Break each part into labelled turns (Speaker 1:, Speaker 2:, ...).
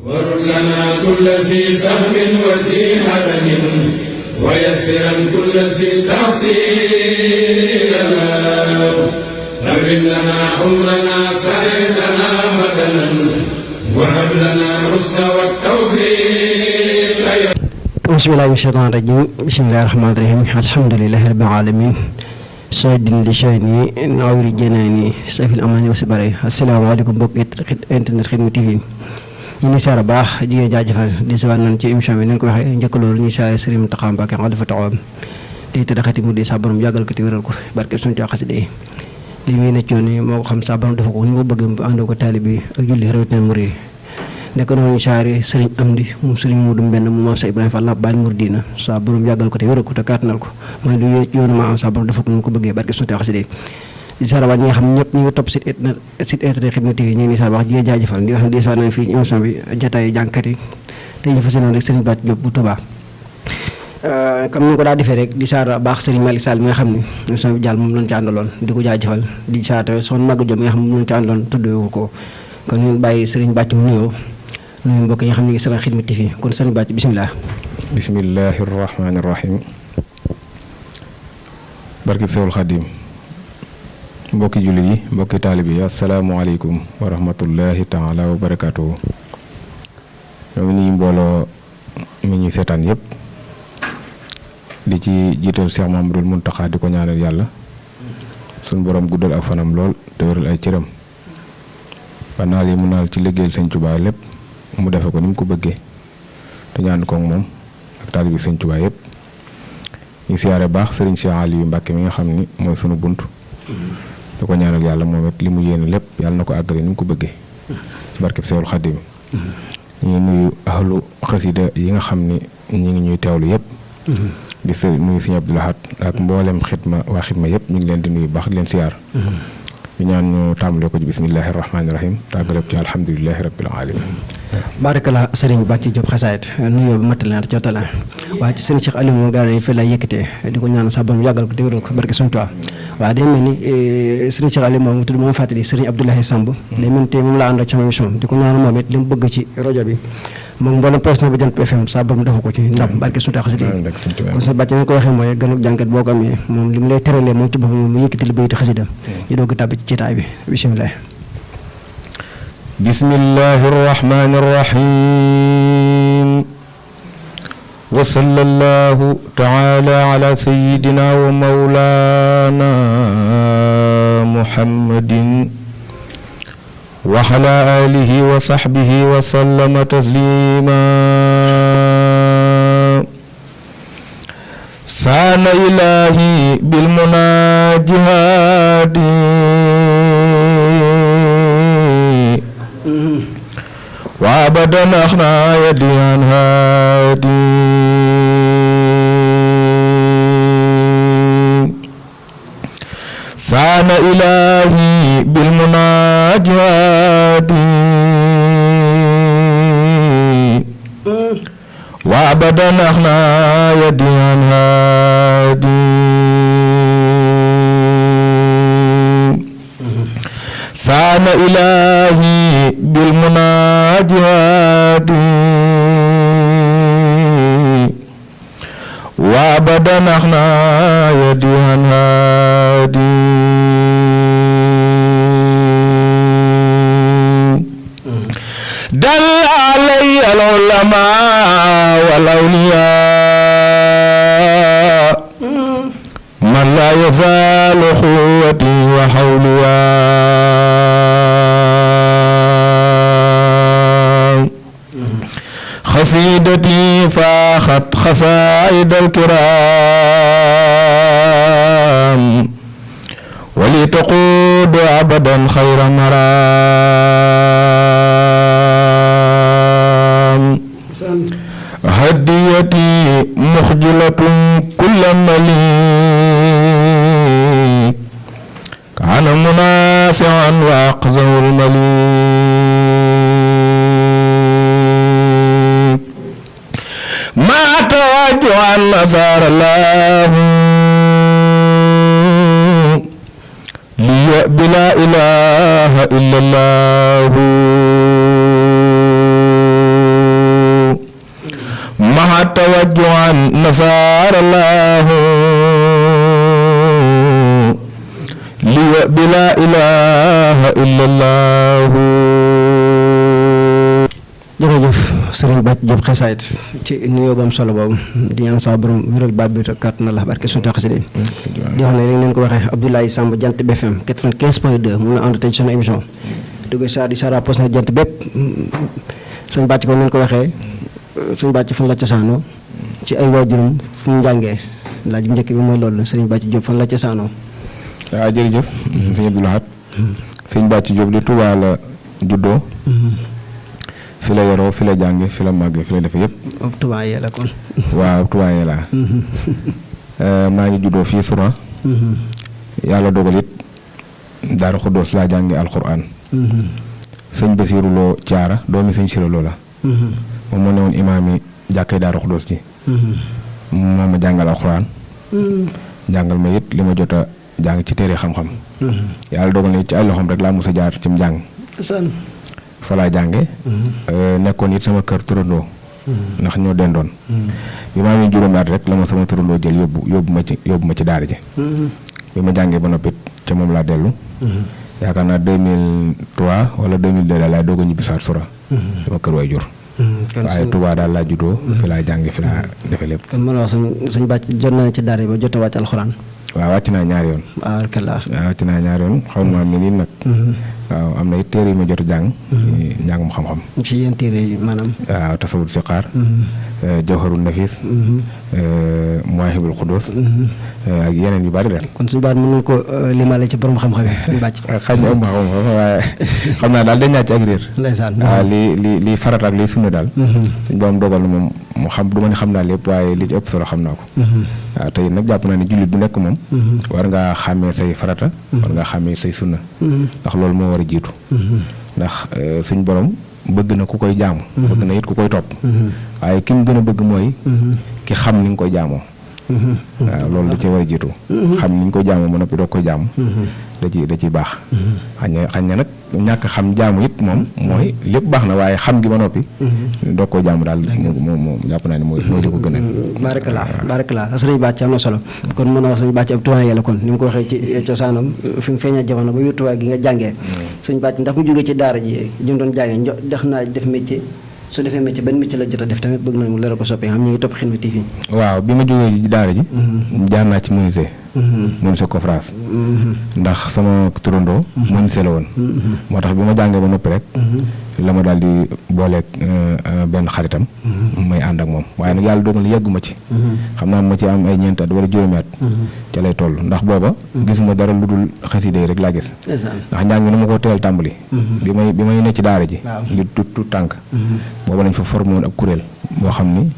Speaker 1: وارد لنا كل ذي سهم وذي هدم ويسرا كل ذي تعسير نبل لنا عمرنا سهل لنا بدنا وهب لنا الرشد والتوفيق.
Speaker 2: بسم الله الرحمن الرحيم بسم الله الرحمن الرحيم الحمد لله رب العالمين سيد لشاني نور جناني سيف الأمان وسبري. السلام عليكم mbokk internet Xidma TV ñu ngi saara baax jigéen jaajëfal di sawar nañ ci émission bi nañ ko waxee njëkk loolu ñu saare Sëriñ Mountakha Mbacké xalifa taxawam di tëddaxati mu di sa borom yàggal ko te wéral ko barke suñu ci xasida yi li muy neccoon ni moo ko xam sa borom dafa ko ni mu bëgg mu ànd ko taalibe yi ak julli rawatina murid nekk noonu ñu saare Sëriñ Amdi moom Sëriñ Muudu Mbenn mu maam sa Ibrahima Fall baal muridina sa borom yàggal ko te wéral ko te kàttanal ko mooy lu yoonu ma am sa borom dafa ko ni mu ko bëggee barke suñu ci xasida yi di saara waat ñi nga xam ñëpp ñu ngi topp site internet Xidma TV ñu ngi nii saara wax jigéen jaajëfal di wax ne di saar nañ fii émission bi jataay jàngkat yi te ñu fas yéene rek Serigne Bathie Diop bu Touba comme ni ko daa defee rek di saara baax Serigne Malick Sall mi nga xam ne émission bi jàll moom lañ ci àndaloon di ko jaajëfal di saara tamit soxna Maga Diop mi nga xam ne moom lañ ci àndaloon tuddee ko kon ñu bàyyi Serigne Bathie mu nuyoo nuyu mbokk yi nga xam ne ngi seen Xidma TV kon Serigne Bathie bisimilah.
Speaker 3: bismillahi rahmaani rahim barkib Sewul Xadim mbokki jullit yi mbokki taalib yi asalaamaaleykum wa rahmatullahi taala wa barakaatuhu ñoo ngi mbooloo mi ñuy seetaan yëpp di ci jiital Cheikh Mamadou Mountakha di ko ñaanal yàlla suñ borom guddal ak fanam lool te wéral ay cëram ba naal yi mu naal ci liggéeyal Sëñ Tuubaa lépp mu defe ko ni mu ko bëggee te ñaan ko moom ak taalib yi Sëñ Tuubaa yëpp ñu siyaare baax Serigne Cheikh Aliou Mbacké mi nga xam ni mooy sunu bunt da ko ñaanal yàlla moom it li mu yéene lépp yàlla na ko àggale ni mu ko bëggee ci barkeb Seexul Xadim ñu ngi nuyu ahlu xasida yi nga xam ni ñi ngi ñuy teewlu yëpp di nuyu Sëñ Abdou Lahad ak mboolem xidma waa xidma yëpp ñu ngi leen di nuyu baax di leen siyaar ñu ñaan ñu tàmbale ko ci bismillahi rahmaani rahim tàggale ko ci alhamdulilahi rabbil alamin
Speaker 2: barakala Serigne Bathie Diop xasaayit nuyoo bi matal na jottala waaye ci sëñ Cheikh Aliou moom gaa yi fi lay yëkkatee di ko ñaan sa borom yàggal ko te wéral ko barke suñu Tuubaa waaw day mel ni sëriñ Cheikh Aliou moom tudd moom fàttali sëriñ Abdoulaye Samb day mel ni tey moom laa ànd ak sama émission di ko ñaan moom it li mu bëgg ci rajo bi moom mboolem personnel bi Jant FM sa borom dafa ko ci ndam barke suñu Tuubaa xasida kon sa bàcc ni ko waxee mooy gënu jànkat boo ko amee moom li mu lay teralee moom ci boppam mu yëkkati li bayti xasida ñu doog a tàbbi ci jotaay bi bismillah
Speaker 3: bismillahi rahmani rahim wa sallallahu taala ala sayyidina wa mawlana muhammadin wa ala alihi wa sahbihi wa sallama taslima saana ilahi bil munajihati wa abadan akhna yadi an hadi saana ilahi bil munajati wa abadan akhna yadi an hadi saana ilahi bil munajati wa abadan akhna yadi an hadi dal alay al ulama wal awliya man la yazalu quwwati wa hawliya خسيدتي فاخت خسائد الكرام ولتقود أبدا خير مرام هديتي مخجلة كل مليك كان مناسعا وأقزم المليك ما توجه أن نصار الله لي بلا إله إلا الله مع توجعا نصار الله لي بلا إله إلا الله.
Speaker 2: jërëjëf Serigne Bathie Diop xasaayit ci nuyoo bu am solo boobu di ñaan sa borom wéral baat bi te kàttan na la barke suñu xasida yi di wax ne rek leen ko waxee Abdoulaye Samb Jant BFM 95.2 mun na ànd tey ci sunu émission dugg saa di sara pos na jant bépp Serigne Bathie ko leen ko waxee Serigne Bathie fan la cosaanoo ci ay waajuram fu mu njàngee laaj bu njëkk bi mooy loolu Serigne Bathie Diop fan la cosaanoo.
Speaker 3: waaw jërëjëf sëñ Abdou Lahad Serigne Bathie Diop di Touba la juddoo fi la yoroo fi la jànge fi la màgge fi la defe yëpp.
Speaker 2: Touba yee la kon.
Speaker 3: waaw Touba yee laa. maa ngi juddoo fii Soura. yàlla dogal it Daaru Xuddoos laa jànge alxuraan. sëñ Basiiru Lo Caara doomi sëñ Sira Lo la. moom moo ne woon imaam yi jàkkee Daaru Xuddoos ji. moom ma jàngal alxuraan. jàngal ma it li ma jot a jàng ci téere xam-xam. yàlla dogal na it ci ay loxoom rek laa mos a jaar ci mu jàng. fa laa jànge nekkoon it sama kër turandoo ndax ñoo dendoon bi ma amee juróomi at rek la ma sama turandoo jël yóbbu ma ci daara ji bi ma jàngee ba noppi ca moom laa dellu yaakaar naa 2003 wala 2002 daal laa doog a ñibbi saat Soura sama kër way jur waaye Touba daal laa juddoo fi laa jànge fi laa defe lépp
Speaker 2: kon mën a wax sëñ Bathie jot na ci daara yi ba jot a wàcc alxuraan
Speaker 3: waaw wàcc naa ñaari yoon wàcc naa ñaari yoon xaw ma am nii nag waaw am na it téere yu ma jot a jàng njàngum xam-xam
Speaker 2: ci yéen téere yi maanaam
Speaker 3: waaw tasawud siqaar jawharul nafis muwaahibul xudus ak yeneen yu bari daal
Speaker 2: kon suñu baat mënul ko limaale ci borom xam-xam yi suñu bàcc
Speaker 3: xaj na am xam-xam waaye xam naa daal dañ ñaa ci ak réer
Speaker 2: ndeysaan
Speaker 3: waaw li farat ak li sunna daal suñ borom dogal na moom mu xam du ma ne xam naa lépp waaye li ci ëpp solo xam naa ko waaw tey nag jàpp naa ne jullit bu nekk moom war ngaa xàmmee say farata war ngaa xàmmee say sunna ndax loolu moo war a jiitu ndax suñ borom bëgg na ku koy jaamu bëgg na it ku koy topp waaye ki mu gën a bëgg mooy ki xam ni nga koy jaamoo waaw loolu da ci war a jiitu xam ni nga koy jaamoo ba noppi doo koy jaamu da ciy baax xañ na nag ñàkk xam jaamu it moom mooy lépp baax na waaye xam gi ba noppi doo koy jaamu daal moom jàpp naa ne mooy di ko gënal
Speaker 2: barakalaa sëriñ Bathie am na solo kon mën a wax sëriñ Bathie ab tuwaan yàlla kon ni mu ko waxee ci cosaanam fi mu feeñee jamono ba yurtuwaay gi nga jàngee sëriñ Bathie ndax mu jógee ci daara ji jëm doon jàngee ndax naa def métier su defee métier ban métier la jot a def tamit bëgg nañ mu leeral ko soppee xam ñu ngi topp Xidma TV
Speaker 3: waaw bi ma jógee ci daara ji jaar naa ci menuisier confrance ndax sama turandoo menuisier la woon moo tax bi ma jàngee ba noppi rek la ma daal di booleeg benn xaritam may ànd ak moom waaye nag yàlla dogal yàgguma ci xam naa ma ci am ay ñeenti at wala juróomi at ca lay toll ndax booba gisuma dara lu dul xasida yi rek laa gis ndax njàng mi na ma ko teel tàmbali bi may ne ci daara ji li tut tànk booba lañ fa formé woon ab kuréel boo xam ni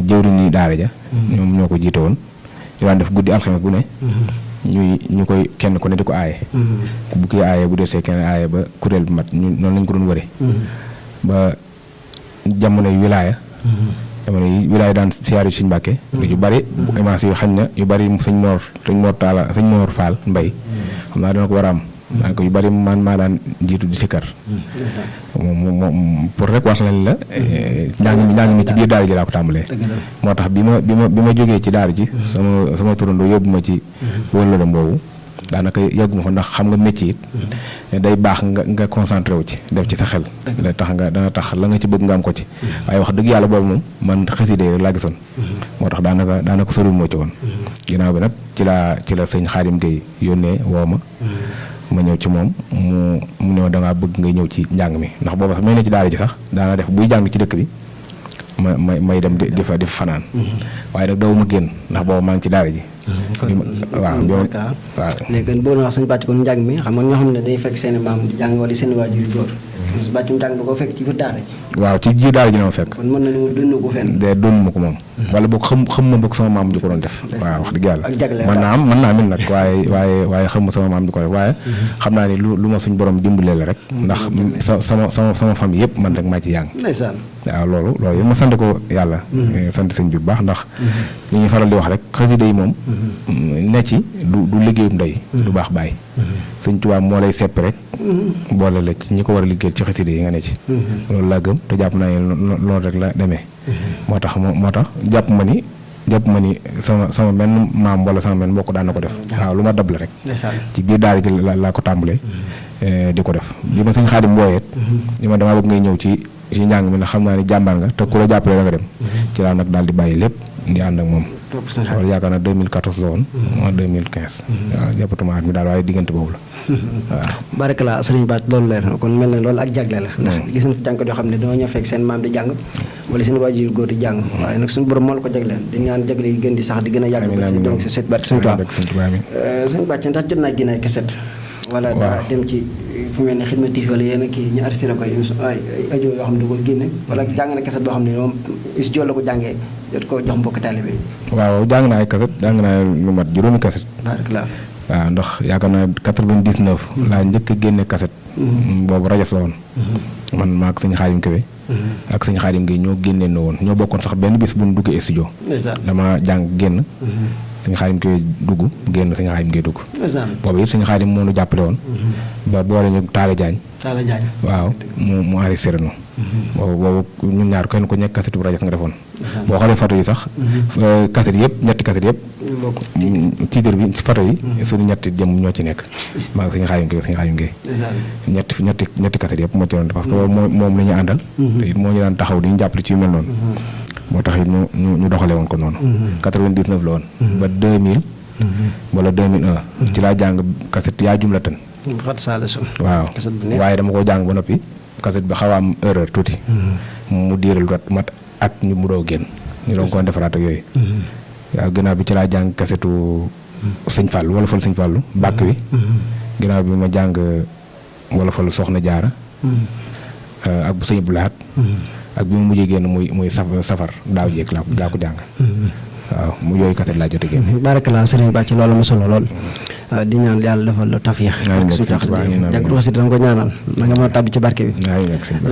Speaker 3: jëwriñ ñi daara ja ñoom ñoo ko jiite woon ñu daan def guddi alxames bu ne ñu koy kenn ku ne di ko aaye bu kii aaye bu desee kenn aaye ba kuréel bi mat ñu noonu lañ ko doon wëre ba jamonoy wilaaya daan siyaar yi Sëñ Mbàkke yu bari image yu xañ na yu bari sëñ Moor Faal Mbay xam naa dana ko war a am daa ko yu bari man maa daan jiitu di sikkar moom pour rek wax lañ la njàng mi ci biir daara ji laa ko tàmbalee moo tax bi ma jógee ci daara ji sama turandoo yóbbu ma ci wëllëram boobu daanaka yàgguma fa ndax xam nga métier it day baax nga concentré wu ci def ci sa xel dana tax la nga ci bëgg nga am ko ci waaye wax dëgg yàlla boobu moom man xasida rek laa gisoon moo tax daanaka soriwul moo ci woon ginnaaw bi nag ci la sëñ Xaadim Gueye yónnee woo ma ñëw ci moom mu ne dangaa bëgg ngay ñëw ci njàng mi ndax booba sax may ne ci daara ji sax daana def buy jàng ci dëkk bi may dem di fa fanaan waaye nag daw ma génn ndax booba maa ngi ci daara ji waaw
Speaker 2: léegi boo na wax sëñ Bathie kon njàng mi xam nga ñoo xam ne day fekk seen maam di jàng wala seen waajur góor Bathie mu jàng da ko fekk ci biir daara ji
Speaker 3: waaw ci biir daara ji na ma fekk
Speaker 2: kon mën na ni dund ko fenn
Speaker 3: de dund ma ko moom wala boog xam ma boog sama maam ji ko doon def waaw wax dëgg yàlla mën naa min nag waaye xam ma sama maam ji ko def waaye xam naa ni lu ma suñ borom dimbalee la rek ndax sama famille yëpp man rek maa ci jàng waaw loolu yëpp ma sant ko yàlla sant sëñ bi bu baax ndax li ñuy faral di wax rek xasida yi moom ne ci du liggéeyum ndey du baax bàyyi sëñ Tuubaa moo lay sepp rek boole la ci ñi ko war a liggéeyal ci xasida yi nga ne ci loolu laa gëm te jàpp naa ne loolu rek la demee moo tax jàpp ma ni sama benn maam wala sama benn mbokk daan na ko def. waaw lu ma dab la rek. ci biir daara ji laa ko tàmbalee. di ko def li ma sëñ Xaadim wooyeet. li ma damaa bëgg ngay ñëw ci njàng mi nag xam naa ni jàmbaar nga te ku la jàppale da nga dem. ci laa nag daal di bàyyi lépp di ànd ak moom. loolu yaakaar naa 2014 la woon. 2015. waaw jàppatuma at mi daal waaye diggante boobu la. waaw.
Speaker 2: barakala sëriñ Bathie loolu leer na kon mel na loolu ak jagle la. ndax gis nañ fi jànkat yoo xam ne dañoo ñëw fekk seen maam di jàng wala seen waajur góor di jàng waaye nag suñu borom moo la ko jagleel di ñaan jagle yi gën di sax di gën a yàgg ba ci donc si set barke sëñ Tuubaa. sëñ Bathie ndax jot naa génne kaset wala daa dem ci fu mel ne Xidma TV wala yenn kii ñu arrêté koy ay audio yoo xam ne da ko génne wala jàng na kaset boo xam ne moom studio la ko jàngee jot ko jox mbokk taalibe bi.
Speaker 3: waaw jàng naa ay kaset jàng naa lu mat juróomi kaset.
Speaker 2: barakala.
Speaker 3: waaw ndax yaakaar naa 99. laa njëkk a génne kaset. boobu rajas la woon. man maa ak sëñ Xaadim Kebe. ak sëñ Xaadim Gueye ñoo génnee na woon ñoo bokkoon sax benn bis bu ñu duggee studio. dama jàng génn. sëñ Xaadim Kebe dugg génn sëñ Xaadim Gueye dugg. boobu it sëñ Xaadim moo ñu jàppale woon. ba boole ñu Taala Jaañ. waaw mu enregistré nu. boobu ñun ñaar kenn ku nekk kasetu rajas nga defoon. boo xoolee photo yi sax. kaset yëpp ñetti kaset yëpp. titre bi photo yi. suñu ñetti jëm ñoo ci nekk. maa ngi sëñ Xaadim Gueye. ñetti kaset yëpp moo ci doon parce que moom la ñu àndal. te it moo ñu daan taxaw di ñu jàppale ci yu mel noonu. moo tax it ñu doxalee woon ko noonu. 99 la woon. ba 2000. wala 2001. ci laa jàng kaset yaa jumlatan. waaw waaye dama ko jàng ba noppi. kaset bi xaw a am erreur tuuti. mu diiral mat at ñu mu doo génn. ñu doon ko defaraat ak yooyu. waaw ginnaaw bi ci laa jàng kasetu sëñ Fall wala fal sëñ Fallu bàkk wi. ginnaaw bi ma jàng wala fal soxna jaara. ak bu sëñ Abdou Lahad. ak bi mu mujjee génn muy safar daaw jéeg laa ko jàng. waaw mu yooyu kaset laa jot a génn.
Speaker 2: barakala sëriñ Bathie loolu mu solo lool. di ñaan yàlla defal la tafiya ak suñu tax jàkkatu xasida danga ko ñaanal na nga mën a tàbbi ci barke bi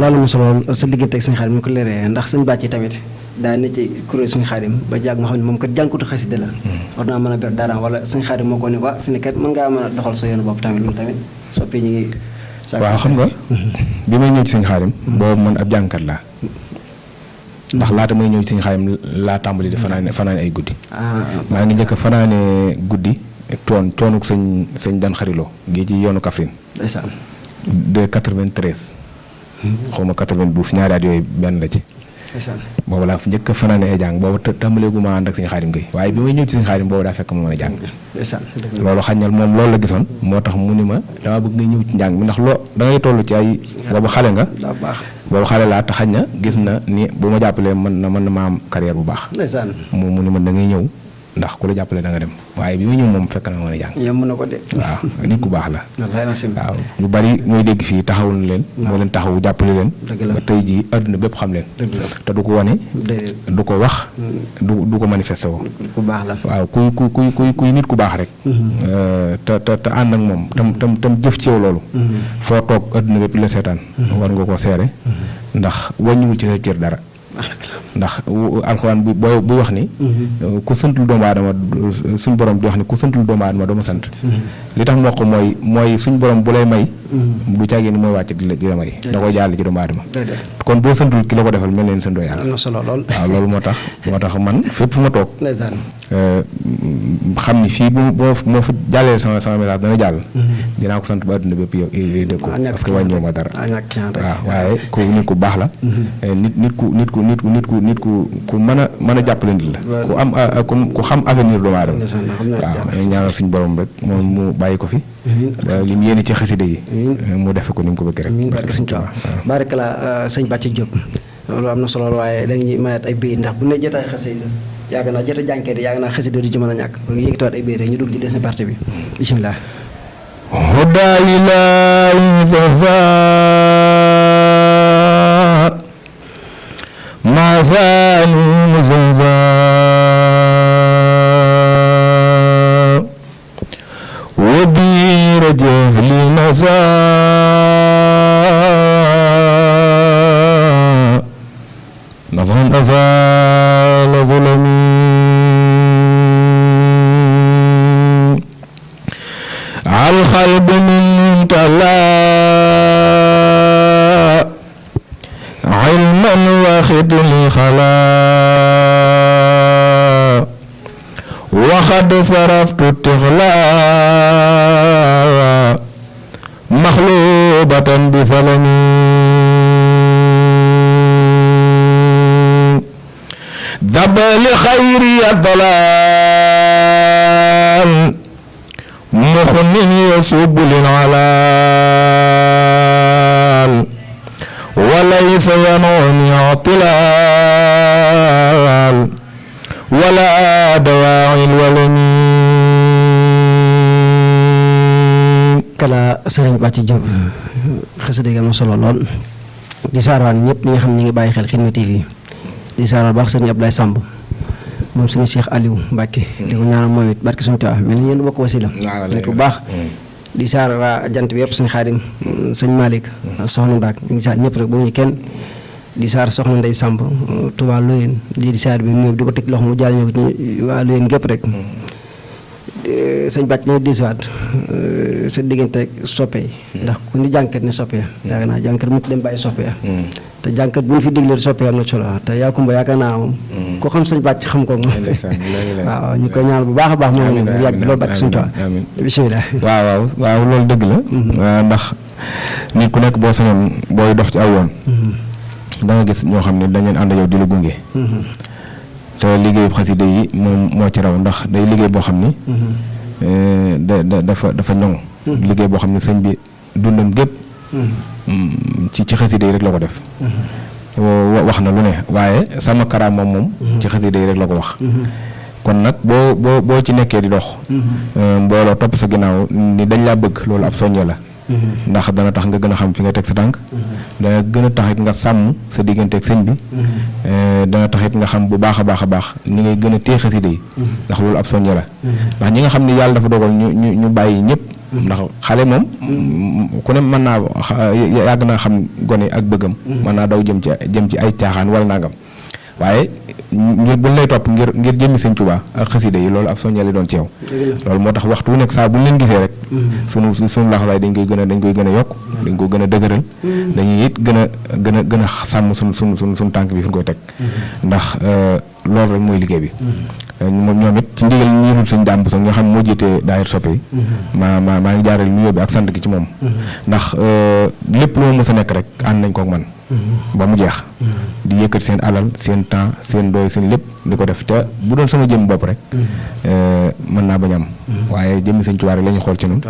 Speaker 2: loolu mu solo sa diggante ak sëñ Xaadim mu ko leeree ndax sëñ Bathie tamit daa ne ci kuréel sëñ Xaadim ba jàgg nga xam ne moom kat jànkatu xasida la war naa mën a ber dara wala sëñ Xaadim moo ko ne waa fi ne kat mën ngaa mën a doxal sa yoonu bopp tamit loolu tamit soppi ñu ngi
Speaker 3: waaw xam nga bi may ñëw ci sëñ Xaadim boobu man ab jàngkat laa ndax laata may ñëw ci sëñ Xaadim laa tàmbali di fanaane ay guddi maa ngi njëkk a fanaane guddi coonuk sëñ Dan Xariloo gi ci yoonu Kaffrine de 93 xaw ma 92 ñaari at yooyu benn la ci boobu laa njëkk a fanaane ay jàng boobu tàmbaleegu ma ànd ak sëñ Xaadim Gueye waaye bi may ñëw ci sëñ Xaadim boobu daa fekk ma mën a jàng loolu xañal moom loolu la gisoon moo tax mu ni ma dama bëgg nga ñëw ci njàng mi ndax da ngay toll ci ay boobu xale nga boobu xale laa te xañ na gis na ni bu ma jàppalee mën na ma am carrière bu baax mu ni ma da ngay ñëw ndax ku la jàppale da nga dem waaye bi ma ñëw moom fekk na ma mën a jàng.
Speaker 2: yem na ko de.
Speaker 3: waaw nit ku baax la. waaw ñu bari ñooy dégg fii taxawul na leen. moo leen taxawu jàppale leen. ba tey jii àdduna bépp xam leen. te du ko wane. du ko wax. du ko manifesté woo.
Speaker 2: ku baax la
Speaker 3: waaw kuy nit ku baax rek. te ànd ak moom tam jëf ci yow loolu. foo toog àdduna bépp la seetaan. war nga koo seere. ndax wàññiwul ci sa cër dara. ndax alxuraan bi buy wax ni ku santul doomu aadama suñ borom di wax ni ku santul doomu aadama doo ma sant li tax moo ko mooy suñ borom bu lay may du caagee ni mooy wàcc di la may da koy jàll ci doomu aadama kon boo santul ki la ko defal mel leen santoo yàlla
Speaker 2: am na solo lool
Speaker 3: waaw loolu moo tax man fépp fu ma toog xam ni fii moo fa jàllee sama message dana jàll dinaa ko sant ba adduna bépp yow dégg ko parce que wàññiwu ma dara waaw waaye ku nit ku baax la nit ku mën a jàppale nit la ku xam avenir doomu aadama waaw ñaanal suñu borom rek moom mu bàyyi ko fi li mu yéene ci xasida yi mu defe ko ni mu ko bëgg rek
Speaker 2: barakala sëñ Bathie Diop loolu am na solo waaye dañuy mayaat ay béy ndax bu ne jotaay xasida yaakaar naa jota jànkee di yaakaar naa xasida du ci mën a ñàkk ba nga yëkkatiwaat ay béy rek ñu dugg ci des partie bi bisimilah
Speaker 3: huda ilahi zaza mazani muzanza wabira jahli naza nazan azal zulami al qalb min tala ilman wa khidli khala xad saraftu tixlaa maxlubatan bi salami dabali xayri adlaal muxnin yasubu lil alaal walaysa yanuni ictilaal wala dawaa'il walami
Speaker 2: kala sëriñ Bàcci Diop xasida gi am na solo lool di saarwaan ñëpp ñi nga xam ne ñu ngi bàyyi xel Xidma TV di saarwaan baax sëriñ Abdoulaye Samb moom suñu Cheikh Aliou Mbacke di ko ñaanal moom it barke suñu Tuubaa mel ni yéen bokk wasila nekk bu baax di saar waa jant bi yëpp suñu Xaadim sëñ Malick soxna Mbaak ñu ngi saar ñëpp rek ba mu ñu kenn di saar soxna Ndey Samb Touba Loyeen di saar bi ñëw di ko teg loxo mu jàll ñu ko ci waa Loyeen gépp rek sëñ Bàcc ñooy disiwaat sa diggante ak soppe yi ndax ku ni jànkat ne soppe ya yaakaar naa jànkat mu dem bàyyi soppe ya te jànkat bu ñu fi diglee soppe am na solo te yaakumba yaakaar naa moom ko xam sëñ Bàcc xam ko moom waaw ñu koy ñaan bu baax a baax moom mu yàgg loolu barke suñu Tuubaa bismillah
Speaker 3: waaw loolu dëgg la ndax nit ku nekk boo sañoon booy dox ci aw yoon da nga gis ñoo xam ne dañ leen ànd yow di la gunge te liggéeyu xasida yi moom moo ci raw ndax day liggéey boo xam ni dafa ñoŋ liggéey boo xam ne sëñ bi dundam gépp ci xasida yi rek la ko def wax na lu ne waaye sama karaam moom ci xasida yi rek la ko wax kon nag boo ci nekkee di dox mbooloo topp sa ginnaaw ni dañ laa bëgg loolu ab soññe la ndax dana tax nga gën a xam fi nga teg sa tànk dana gën a taxit nga sàmm sa digganteeg sëñ bi dana taxit nga xam bu baax a baax ni ngay gën a téye xasida yi ndax loolu ab soññe la ndax ñi nga xam ne yàlla dafa dogal ñu bàyyi ñëpp ndax xale moom ku ne mën naa yàgg naa xam gone ak bëggam mën naa daw jëm ci ay caaxaan wala nangam waaye ñu buñ lay topp ngir jëmmi sëñ Tuubaa ak xasida yi loolu ab soññe li doon ci yow loolu moo tax waxtu wu nekk saa buñ leen gisee rek sunu laxasaay dañ koy gën a yokk dañ ko gën a dëgëral dañuy it gën a sàmm suñ tànk bi fi ñu koy teg ndax loolu rek mooy liggéey bi ñoom it ci ndigal ñi dul sëñ Dàmb sax nga xam moo jiite daayir soppe yi maa ngi jaareel nuyoo bi ak sant gi ci moom ndax lépp lu ma mës a nekk rek ànd nañ kook man ba mu jeex di yëkkati seen alal seen temps seen doy seen lépp di ko def te bu doon sama jëm bopp rek mën naa bañ am waaye jëmmi sëñ Tuubaa rek la ñu xool ci noonu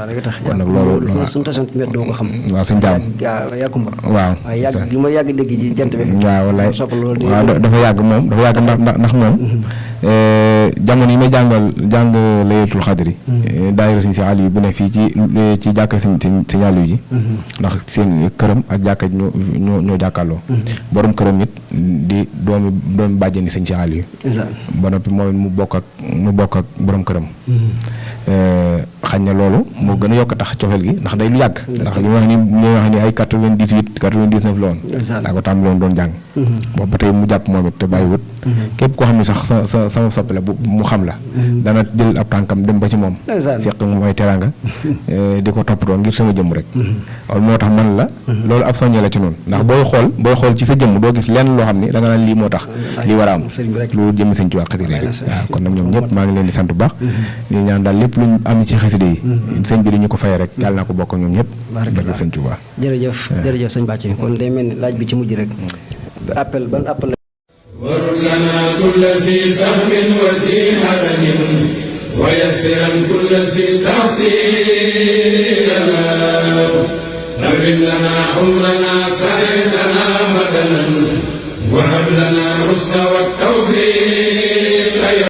Speaker 3: kon nag loolu
Speaker 2: suñu tasant mbir doo ko xam
Speaker 3: waaw sëñ Daam
Speaker 2: yàgkumba
Speaker 3: waaw
Speaker 2: yàgg li ma yàgg dégg ci jant bi
Speaker 3: waaw wallaay waaw dafa yàgg ndax moom jamono yi may jàng Laylatul Xadri daayira sëñ si Aliou bu ne fii ci jàkka sëñ Aliou ji ndax seen këram ak jàkka ji ñoo jàkkaarloo borom këram it di doomi bàjjeni sëñ si Aliou ba noppi mooy mu bokk ak borom këram xañ na loolu moo gën a yokk tax cofeel gi ndax day lu yàgg ndax li wax ni ay 99 la woon daa ko tàmbali woon doon jàng boobu ba tey mu jàpp moom it te bàyyiwut képp koo xam ne sax sa sama soppe la bu mu xam la dana jël ab tànkam dem ba ci moom seq moom ay teranga di ko toppatoo ngir sama jëmm rek loolu moo tax man la loolu ab soññe la ci noonu ndax booy xool ci sa jëmm doo gis lenn loo xam ne da nga naan lii moo tax lii war a am lu jëmm sëñ ci wax xasida rek waaw kon nag ñoom ñëpp maa ngi leen di sant bu baax di ñaan daal lépp luñ am ci xasida yi sëñ bi di ñu ko fay rek yàlla naa ko bokk ñoom ñëpp barke sëñ Tuubaa
Speaker 2: jërëjëf sëñ Bàcci kon day mel ni laaj bi ci mujj rek ban appel
Speaker 1: warul lana kulla si sahmin wa si haramin wa yassiran kulla si tahsilana nawwir lana umrana sahir lana madanan wa hab lana rusda wa tawfiq